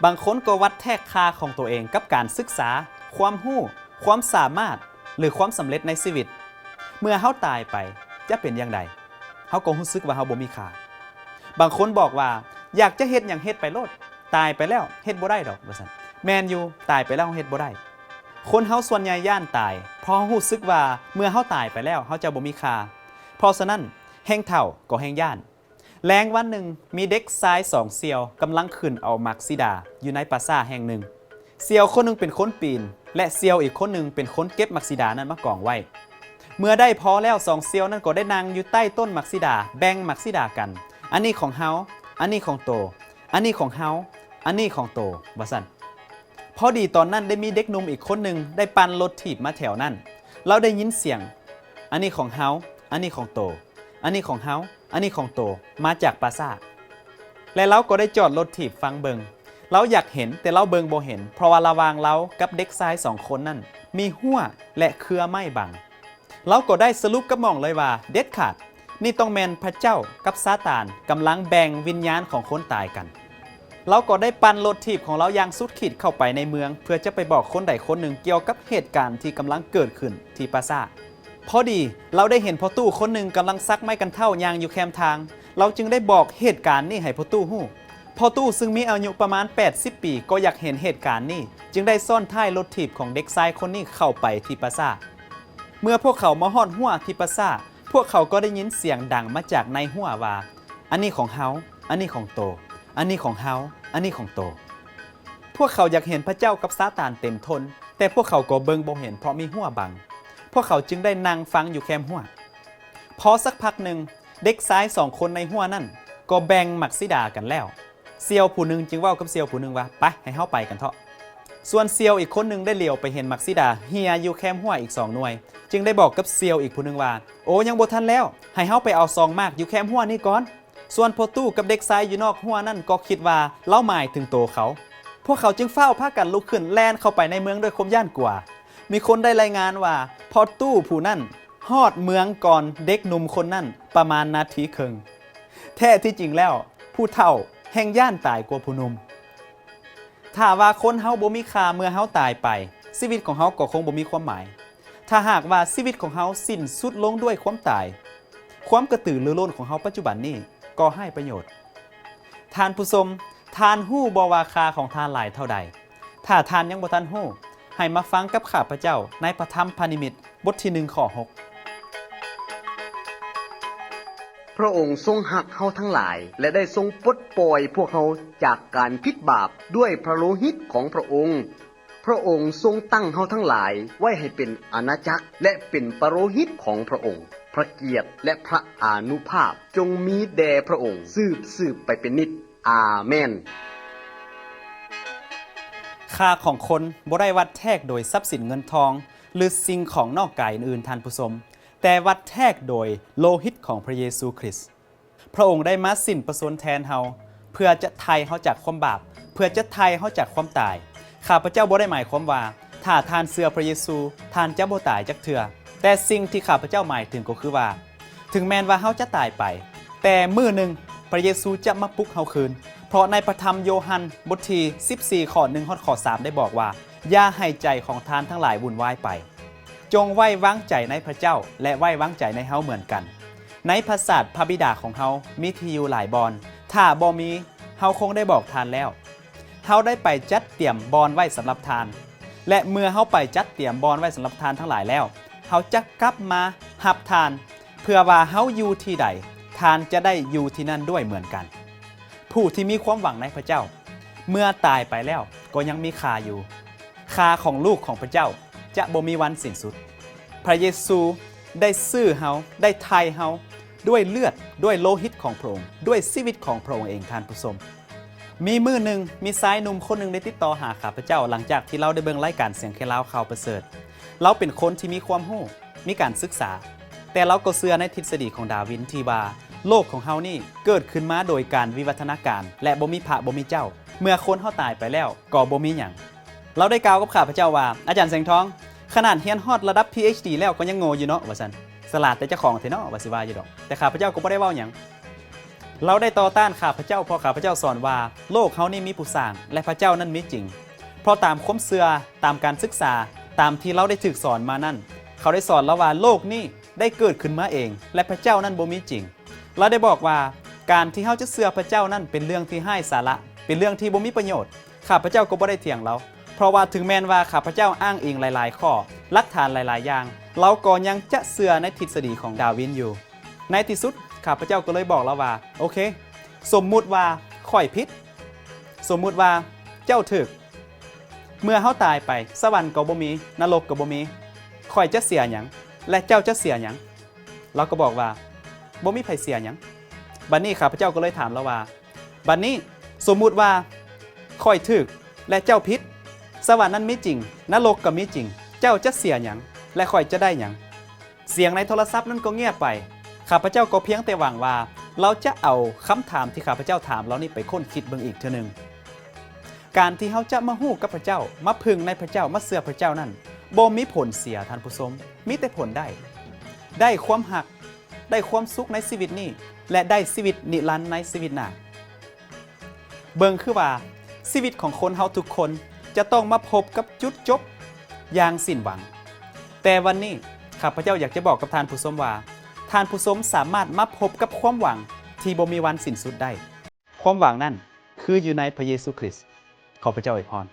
ບາງຄົນກໍວັດແທກຄ່າຂອງໂຕເອງກັບການສຶກສາ, ຄວາມຮູ້, ຄວາມສາມາດ ຫຼື ຄວາມສຳເລັດໃນຊີວິດ. ເມື່ອເຮົາຕາຍໄປຈະເປັນຢ່າງໃດ? ເຮົາກໍຮູ້ສຶກວ່າເຮົາບໍ່ມີຄ່າ. ບາງຄົນບອກວ່າ ຢາກຈະເຮັດຫຍັງເຮັດໄປໂລດ, ຕາຍໄປແລ້ວເຮັດບໍ່ໄດ້ດອກ ວ່າຊັ້ນ. ແມ່ນຢູ່, ຕາຍໄປແລ້ວເຮົາເຮັດບໍ່ໄດ້. ຄົນເຮົາສ່ວນໃຫຍ່ຢ້ານຕາຍ ເພາະເຮົາຮູ້ສຶກວ່າເມື່ອເຮົາຕາຍໄປແລ້ວເຮົາຈະບໍ່ມີຄ່າ. ເພາະສະນັ້ນ ແຮ່ງເຖົ້າກໍແຮ່ງຢ້ານ. ແລງວັນໜຶ່ງ ມີເດັກຊາຍສອງສ່ຽວກຳລັງຂຶ້ນເອົາໝາກສີດາຢູ່ໃນປ່າຊ້າແຫ່ງໜຶ່ງ. ສ່ຽວຄົນໜຶ່ງເປັນຄົນປີນ ແລະ ສ່ຽວອີກຄົນໜຶ່ງເປັນຄົນເກັບໝາກສີດານັ້ນມາກອງໄວ້. ເມື່ອໄດ້ພໍແລ້ວ ສອງສ່ຽວນັ້ນກໍໄດ້ນັ່ງຢູ່ໃຕ້ຕົ້ນໝາກສີດາ ແບ່ງໝາກສີດາກັນ, ອັນນີ້ຂອງເຮົາ, ອັນນີ້ຂອງໂຕ, ອັນນີ້ຂອງເຮົາ, ອັນນີ້ຂອງໂຕ, ວ່າຊັ້ນ. ພໍດີຕອນນັ້ນໄດ້ມີເດັກໜຸ່ມອີກຄົນໜຶ່ງໄດ້ປັ່ນລົດຖີບມາແຖວນັ້ນ. ລາວໄດ້ຍິນສຽງ, ອັນນີ້ຂອງເຮົາ, ອັນນີ້ຂອງໂຕ, ອັນນີ້ຂອງເຮົາ, ອັນນີ້ຂອງໂຕ, ມາຈາກປ່າຊ້າ. ແລະ ລາວກໍໄດ້ຈອດລົດຖີບຟັງເບິ່ງ. ລາວຢາກເຫັນ, ແຕ່ລາວເບິ່ງບໍ່ເຫັນ, ເພາະວ່າລະຫວ່າງລາວກັບເດັກຊາຍສອງຄົນນັ້ນ ມີຮົ້ວ ແລະ ເຄືອໄມ້ບັງ. ລາວກໍໄດ້ສະຫຼຸບກັບໝ້ອງເລີຍວ່າ ເດັດຂາດ, ນີ້ຕ້ອງແມ່ນພະເຈົ້າກັບຊາຕານກຳລັງແບ່ງວິນຍານຂອງຄົນຕາຍກັນ. ລາວກໍໄດ້ປັ່ນລົດຖີບຂອງລາວຢ່າງສຸດຂີດເຂົ້າໄປໃນເມືອງ ເພື່ອຈະໄປບອກຄົນໃດຄົນໜຶ່ງກ່ຽວກັບເຫດການທີ່ກຳລັງເກີດຂຶ້ນທີ່ປ່າຊ້າ. ພໍດີລາວໄດ້ເຫັນພໍ່ຕູ້ຄົນໜຶ່ງກຳລັງສັກໄມ້ກັນເທົ້າຍ່າງຢູ່ແຄມທາງ. ລາວຈຶ່ງໄດ້ບອກເຫດການນີ້ໃຫ້ພໍ່ຕູ້ຮູ້. ພໍ່ຕູ້ຊຶ່ງມີອາຍຸປະມານແປດສິບປີ ກໍຢາກເຫັນເຫດການນີ້, ຈຶ່ງໄດ້ຊ້ອນທ້າຍລົດຖີບຂອງເດັກຊາຍຄົນນີ້ເຂົ້າໄປທີ່ປ່າຊ້າ. ເມື່ອພວກເຂົາມາຮອດຮົ້ວທີ່ປ່າຊ້າ, ພວກເຂົາກໍໄດ້ຍິນສຽງດັງມາຈາກໃນຮົ້ວວ່າ, ອັນນີ້ຂອງເຮົາ, ອັນນີ້ຂອງໂຕ, ອັນນີ້ຂອງເຮົາ, ອັນນີ້ຂອງໂຕ. ພວກເຂົາຢາກເຫັນພະເຈົ້າກັບຊາຕານເຕັມທົນ, ແຕ່ພວກເຂົາກໍເບິ່ງບໍ່ເຫັນເພາະມີຮົ້ວບັງ. ພວກເຂົາຈຶ່ງໄດ້ນັ່ງຟັງຢູ່ແຄມຮົ້ວ. ພໍສັກພັກໜຶ່ງ, ເດັກຊາຍສອງຄົນໃນຮົ້ວນັ້ນກໍແບ່ງໝາກສີດາກັນແລ້ວ. ສ່ຽວຜູ້ໜຶ່ງຈຶ່ງເວົ້າກັບສ່ຽວຜູ້ໜຶ່ງວ່າ, ໄປ, ໃຫ້ເຮົາໄປກັນເຖາະ. ສ່ວນສ່ຽວອີກຄົນໜຶ່ງໄດ້ຫຼຽວໄປເຫັນໝາກສີດາເຫ່ຍຢູ່ແຄມຮົ້ວອີກສອງໜ່ວຍ, ຈຶ່ງໄດ້ບອກກັບສ່ຽວອີກຜູ້ໜຶ່ງວ່າ, ໂອ, ຍັງບໍ່ທັນແລ້ວ, ໃຫ້ເຮົາໄປເອົາສອງໝາກຢູ່ແຄມຮົ້ວນີ້ກ່ອນ. ສ່ວນພໍ່ຕູ້ກັບເດັກຊາຍຢູ່ນອກຮົ້ວນັ້ນກໍຄິດວ່າລາວໝາຍເຖິງໂຕເຂົາ. ພວກເຂົາຈຶ່ງຟ້າວພາກັນລຸກຂຶ້ນແລ່ນເຂົ້າໄປໃນເມືອງດ້ວຍຄວາມຢ້ານກົວ. ມີຄົນໄດ້ລາຍງານວ່າ ພໍ່ຕູ້ຜູ້ນັ້ນຮອດເມືອງກ່ອນເດັກໜຸ່ມຄົນນັ້ນປະມານນາທີເຄິ່ງ. ແທ້ທີ່ຈິງແລ້ວ, ຜູ້ເຖົ້າແຮ່ງຢ້ານຕາຍກວ່າຜູ້ໜຸ່ມ. ຖ້າວ່າຄົນເຮົາບໍ່ມີຄ່າເມື່ອເຮົາຕາຍໄປ, ຊີວິດຂອງເຮົາກໍຄົງບໍ່ມີຄວາມໝາຍ. ຖ້າຫາກວ່າຊີວິດຂອງເຮົາສິ້ນສຸດລົງດ້ວຍຄວາມຕາຍ, ຄວາມກະຕືລືລົ້ນຂອງເຮົາປັດຈຸບັນນີ້ກໍໄຮ້ປະໂຫຍດ. ທ່ານຜູ້ຊົມ, ທ່ານຮູ້ບໍ່ວ່າຄ່າຂອງທ່ານຫຼາຍເທົ່າໃດ? ຖ້າທ່ານຍັງບໍ່ທັນຮູ້, ໃຫ້ມາຟັງກັບຂ້າພະເຈົ້າໃນພະທຳພະນິມິດ ບົດທີໜຶ່ງ ຂໍ້ຫົກ. ພຣະອົງຊົງຮັກເຮົາທັງຫຼາຍ ແລະ ໄດ້ຊົງປົດປ່ອຍພວກເຮົາຈາກການຜິດບາບດ້ວຍພຣະໂລຫິດຂອງພຣະອົງ. ພຣະອົງຊົງຕັ້ງເຮົາທັງຫຼາຍໄວ້ໃຫ້ເປັນອານາຈັກ ແລະ ເປັນປະໂລຫິດຂອງພຣະອົງ. ພຣະກຽດ ແລະ ພຣະອານຸພາບຈົ່ງມີແດ່ພຣະອົງ ສືບໆໄປເປັນນິດ. ອາເມນ. ຄ່າຂອງຄົນບໍ່ໄດ້ວັດແທກໂດຍຊັບສິນເງິນທອງ ຫຼື ສິ່ງຂອງນອກກາຍອື່ນໆ, ທ່ານຜູ້ຊົມ, ແຕ່ວັດແທກໂດຍໂລຫິດຂອງພຣະເຢຊູຄຣິດ. ພຣະອົງໄດ້ມາສິ້ນພຣະຊົນແທນເຮົາ ເພື່ອຈະໄຖ່ເຮົາຈາກຄວາມບາບ, ເພື່ອຈະໄຖ່ເຮົາຈາກຄວາມຕາຍ. ຂ້າພະເຈົ້າບໍ່ໄດ້ໝາຍຄວາມວ່າ ຖ້າທ່ານເຊື່ອພຣະເຢຊູ, ທ່ານຈະບໍ່ຕາຍຈັກເທື່ອ. ແຕ່ສິ່ງທີ່ຂ້າພະເຈົ້າໝາຍເຖິງກໍຄືວ່າ, ເຖິງແມ່ນວ່າເຮົາຈະຕາຍໄປ, ແຕ່ມື້ໜຶ່ງພຣະເຢຊູຈະມາປຸກເຮົາຄືນ. ເພາະໃນພະທຳໂຢຮັນ ບົດທີສິບສີ່ ຂໍ້ໜຶ່ງຮອດຂໍ້ສາມ ໄດ້ບອກວ່າ, ຢ່າໃຫ້ໃຈຂອງທ່ານທັງຫຼາຍວຸ່ນວາຍໄປ. ຈົ່ງໄວ້ວາງໃຈໃນພຣະເຈົ້າ ແລະ ໄວ້ວາງໃຈໃນເຮົາເໝືອນກັນ. ໃນປາສາດພຣະບິດາຂອງເຮົາມີທີ່ຢູ່ຫຼາຍບ່ອນ. ຖ້າບໍ່ມີ, ເຮົາຄົງໄດ້ບອກທ່ານແລ້ວ. ເຮົາໄດ້ໄປຈັດຕຽມບ່ອນໄວ້ສຳລັບທ່ານ. ແລະ ເມື່ອເຮົາໄປຈັດຕຽມບ່ອນໄວ້ສຳລັບທ່ານທັງຫຼາຍແລ້ວ, ເຮົາຈະກັບມາຮັບທ່ານ, ເພື່ອວ່າເຮົາຢູ່ທີ່ໃດ, ທ່ານຈະໄດ້ຢູ່ທີ່ນັ້ນດ້ວຍເໝືອນກັນ. ຜູ້ທີ່ມີຄວາມຫວັງໃນພຣະເຈົ້າ, ເມື່ອຕາຍໄປແລ້ວກໍຍັງມີຄ່າຢູ່. ຄ່າຂອງລູກຂອງພຣະເຈົ້າຈະບໍ່ມີວັນສິ້ນສຸດ. ພຣະເຢຊູໄດ້ຊື້ເຮົາ, ໄດ້ໄຖ່ເຮົາດ້ວຍເລືອດ, ດ້ວຍໂລຫິດຂອງພຣະອົງ, ດ້ວຍຊີວິດຂອງພຣະອົງເອງ, ທ່ານຜູ້ຊົມ. ມີມື້ໜຶ່ງ, ມີຊາຍໜຸ່ມຄົນໜຶ່ງໄດ້ຕິດຕໍ່ຫາຂ້າພະເຈົ້າ ຫຼັງຈາກທີ່ລາວໄດ້ເບິ່ງລາຍການສຽງແຄລາວຂ່າວປະເສີດ. ລາວເປັນຄົນທີ່ມີຄວາມຮູ້, ມີການສຶກສາ, ແຕ່ລາວກໍເຊື່ອໃນທິດສະດີຂອງດາວິນທີ່ວ່າ ໂລກຂອງເຮົານີ້ເກີດຂຶ້ນມາໂດຍການວິວັດທະນາການ ແລະ ບໍ່ມີພະບໍ່ມີເຈົ້າ. ເມື່ອຄົນເຮົາຕາຍໄປແລ້ວກໍບໍ່ມີຫຍັງ. ລາວໄດ້ກ່າວກັບຂ້າພະເຈົ້າວ່າ, ອາຈານແສງທອງ, ຂະໜາດຮຽນຮອດລະດັບ ພີເອັດສະດີ ແລ້ວກໍຍັງໂງ່ຢູ່ເນາະ, ວ່າຊັ້ນ. ສະຫຼາດແຕ່ເຈົ້າຂອງແທ້ເນາະ, ວ່າຊິວ່າຢູ່ດອກ. ແຕ່ຂ້າພະເຈົ້າກໍບໍ່ໄດ້ເວົ້າຫຍັງ. ລາວໄດ້ຕໍ່ຕ້ານຂ້າພະເຈົ້າ ເພາະຂ້າພະເຈົ້າສອນວ່າໂລກເຮົານີ້ມີຜູ້ສ້າງ ແລະ ພະເຈົ້ານັ້ນມີຈິງ. ເພາະຕາມຄວາມເຊື່ອ, ຕາມການສຶກສາ, ຕາມທີ່ລາວໄດ້ຖືກສອນມານັ້ນ, ເຂົາໄດ້ສອນລາວວ່າໂລກນີ້ໄດ້ເກີດຂຶ້ນມາເອງ ແລະ ພະເຈົ້ານັ້ນບໍ່ມີຈິງ. ລາວໄດ້ບອກວ່າ ການທີ່ເຮົາຈະເຊື່ອພະເຈົ້ານັ້ນເປັນເລື່ອງທີ່ໄຮ້ສາລະ, ເປັນເລື່ອງທີ່ບໍ່ມີປະໂຫຍດ. ຂ້າພະເຈົ້າກໍບໍ່ໄດ້ຖຽງລາວ, ເພາະວ່າເຖິງແມ່ນວ່າຂ້າພະເຈົ້າອ້າງອີງຫຼາຍໆຂໍ້, ຫຼັກຖານຫຼາຍໆຢ່າງ, ລາວກໍຍັງຈະເຊື່ອໃນທິດສະດີຂອງດາວິນຢູ່. ໃນທີ່ສຸດ ຂ້າພະເຈົ້າກໍເລີຍບອກລາວວ່າ ໂອເຄ, ສົມມຸດວ່າຂ້ອຍຜິດ, ສົມມຸດວ່າເຈົ້າຖືກ, ເມື່ອເຮົາຕາຍໄປ ສະຫວັນກໍບໍ່ມີ, ນະລົກກໍບໍ່ມີ, ຂ້ອຍຈະເສຍຫຍັງ ແລະ ເຈົ້າຈະເສຍຫຍັງ? ລາວກໍບອກວ່າ ບໍ່ມີໃຜເສຍຫຍັງ. ບັດນີ້ຂ້າພະເຈົ້າກໍເລີຍຖາມລາວວ່າ ບັດນີ້ສົມມຸດວ່າຂ້ອຍຖືກ ແລະ ເຈົ້າຜິດ, ສະຫວັນນັ້ນມີຈິງ, ນະລົກກໍມີຈິງ, ເຈົ້າຈະເສຍຫຍັງ ແລະ ຂ້ອຍຈະໄດ້ຫຍັງ? ສຽງໃນໂທລະສັບນັ້ນກໍງຽບໄປ. ຂ້າພະເຈົ້າກໍພຽງແຕ່ຫວັງວ່າລາວຈະເອົາຄຳຖາມທີ່ຂ້າພະເຈົ້າຖາມລາວນີ້ໄປຄົ້ນຄິດເບິ່ງອີກເທື່ອໜຶ່ງ. ການທີ່ເຮົາຈະມາຮູ້ກັບພະເຈົ້າ, ມາເພິ່ງໃນພະເຈົ້າ, ມາເຊື່ອພະເຈົ້ານັ້ນ ບໍ່ມີຜົນເສຍ, ທ່ານຜູ້ຊົມ, ມີແຕ່ຜົນໄດ້. ໄດ້ຄວາມຮັກ, ໄດ້ຄວາມສຸກໃນຊີວິດນີ້ ແລະ ໄດ້ຊີວິດນິລັນໃນຊີວິດໜ້າ. ເບິ່ງຄືວ່າຊີວິດຂອງຄົນເຮົາທຸກຄົນຈະຕ້ອງມາພົບກັບຈຸດຈົບຢ່າງສິ້ນຫວັງ. ແຕ່ວັນນີ້ ຂ້າພະເຈົ້າຢາກຈະບອກກັບທ່ານຜູ້ຊົມວ່າ ທ່ານຜູ້ຊົມສາມາດມາພົບກັບຄວາມຫວັງທີ່ບໍ່ມີວັນສິ້ນສຸດໄດ້. ຄວາມຫວັງນັ້ນຄືຢູ່ໃນພະເຢຊູຄຣິດ. ຂໍພະເຈົ້າອວຍພອນ.